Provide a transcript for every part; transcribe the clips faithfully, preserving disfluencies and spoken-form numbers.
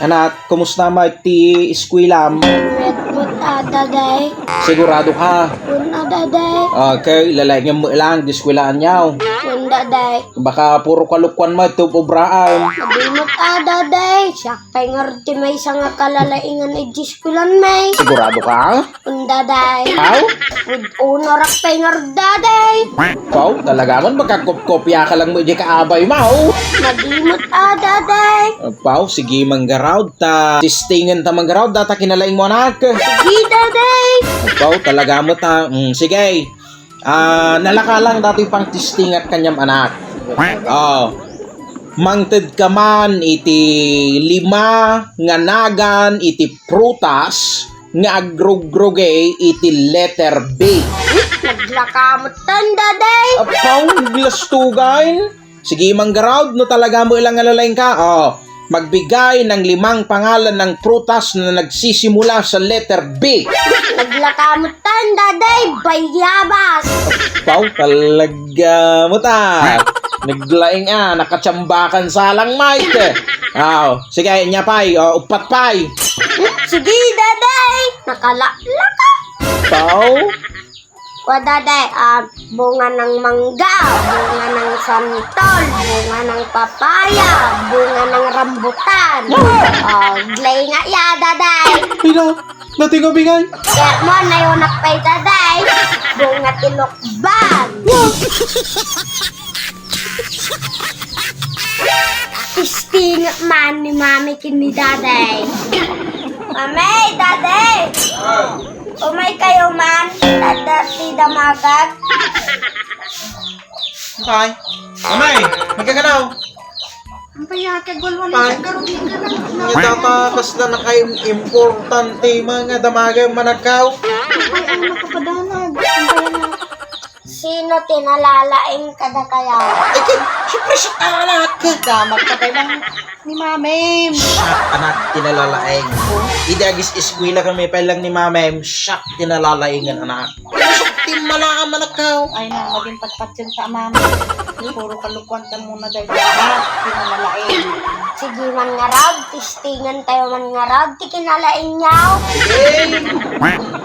Anak, kumusta met ti eskuelam? Met, met, a, Daday. Sigurado ka? Wen a, Daday. Okay, lalaingem met lang ti eskuelaan yaw. Wen, Daday. Baka puro kalokoan met ti ubraan. Adi met a, Daday. Siak pay ngarud ti maysa nga kalalaingan iti eskuelan, may. Sigurado ka? Wen, Daday. Aw? With honor ak pay ngarud, Daday. Aw, talaga man, makakopkopya ka lang met idiay kaabaymo. Adi met a, Daday. Aw, sige man ngarud ta. Testingen ta man ngarud data kinalaingmo, anak. Sige, Daday. Aw, talaga met a. Mm, sige. Ah, nalaka lang datoy pangtestingak kaniam, anak. Oh. Mangted ka man iti lima nga nagan iti prutas nga agrugrugi iti letter B. Naglaka met ten, Daday. Apaw, naglastugan. Sige man ngarud, no talaga met lang nga lalaing ka. Oh, magbigay ng limang pangalan ng prutas na nagsisimula sa letter B. Naglaka met ten, Daday, bayabas. Apaw, talaga met a. Naglaing a, nakatsambakan sa langmay. Aw, sige, ania pay, o, uppat pay. Hmm, sige, Daday. Nakalaklaka. Apaw. Wa, Daday, ah, bunga ng mangga, bunga ng santol, bunga ng papaya, bunga ng rambutan. Oh, naglaing a ya, Daday. Pila? Dati nga bingay. Kaya mo, nayonak pay, Daday. Bunga ti lukban. Testinget man ni Mami ken ni Daday. Mami, Daday! Umay kayo man, tada ti damagak. Ay, Mami, nagkakanaw. Ang payakag, walwala Ay. Sa garong ka lang. Nga data, kasla nakaim-, importante, mga damagak managkaw. Ay, ay, makapadanag. Ang payakag. Sino ti nalalaing kadakayo? Ay, kay, siyempre, siak, anak. Damag ka pay lang ni Mamem. Siak, anak, ti nalalaing. Idi agis-eskuela kami pay lang ni Mamem, siak ti nalalaingan, anak. Siak ti malaam, anak, ka. Ay, na, maging patpatyon ta, Mama. Puro kalukuan ta muna dahil, ha? Ti nalalaing. Sige man ngarud, testingan tayo man ngarud, ti kinalaing yaw. Sige.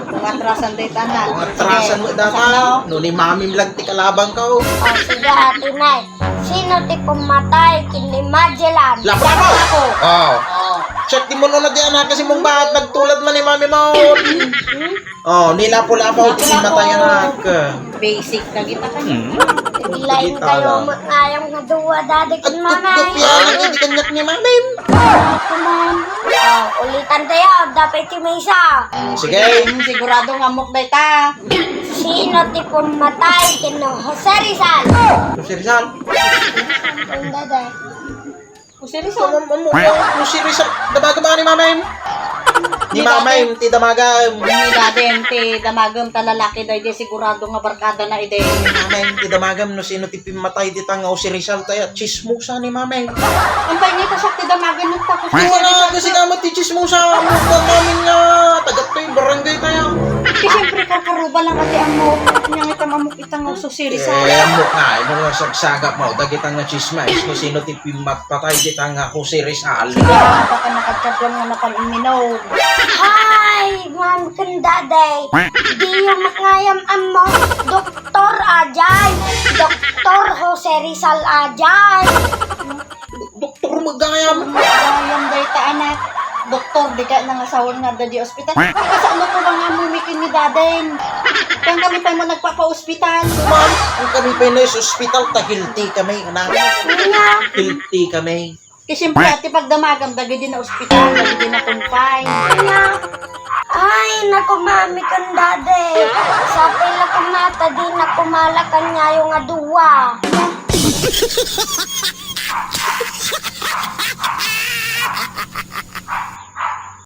Kung atrasan dayta na. Kung atrasan mo data, no, ni Mamim lang ti kalabang ka, oh. Oh, sige, Ate Nay. Sino ti pummatay ken ni Magellan? Lapu-Lapu! Oh. Oh. Check di mo no na di anak kasi mong bahat nagtulad man ni Mami mo. Hmm? Oh, ni Lapu-Lapu ti pummatay anak. Basic na kita kanya. Hmm. Lain kayo mat ngayam nga duwa, Daddy ken Mamay. At tutupya lagi di kanyak ni Mamay. Kuman. Oh, ulitan tayo, dapat ti maysa. Mm, sige. Mm, sigurado nga ammok dayta. Sino ti pummatay ken Jose Rizal? Jose Rizal? Ang daday. Jose Rizal. Am-, am-, am-, Jose Rizal. Damagem ni Mamay. Ni Mamay, ti damagem. Ni Daddy, ti damagem, ta lalaki daydi sigurado nga barkada na idi. Ni Mamay, ti damagem, no sino ti pimmatay dita nga Jose Rizal, ta ya, tsismosa ni Mamay. Ang pay nita siak ti damagem, no, tapos Jose Rizal. Kasi naman ti tsismosa, ang lugar namin nga, taga to'y barangay tayo. Kasi siyempre, karkaruba lang ati ang mo, kanya nga itam amok itang Jose Rizal. Eh, ammok nga, ino nga sagsagap mo, dagita nga tsismis, kung sino ti pimmatpatay dita nga Jose Rizal. Baka nakagkadwan nga napan-inminaw. Hi, Ma'am ken Daday. Diyo mat ngayam ammo, Doktor Ajay. Doktor Jose Rizal Ajay. Doktor Magayam. Magayam dayta, anak. Doktor, di ka nangasawan nga adda di ospital. Kasano ko ba nga mumikin ni Daden? Kung kami pa mo nagpapa-ospital. Ma'am, kung kami pa na sa ospital, ta guilty kami, anak. Nga. Guilty kami. Kasi siyempre, ati pagdamagam, dagiti na ospital, dagiti na confine. Nga. Ay, naku, mami, kan dade. Sapay la kumata, di na kumala kanyayo nga duwa.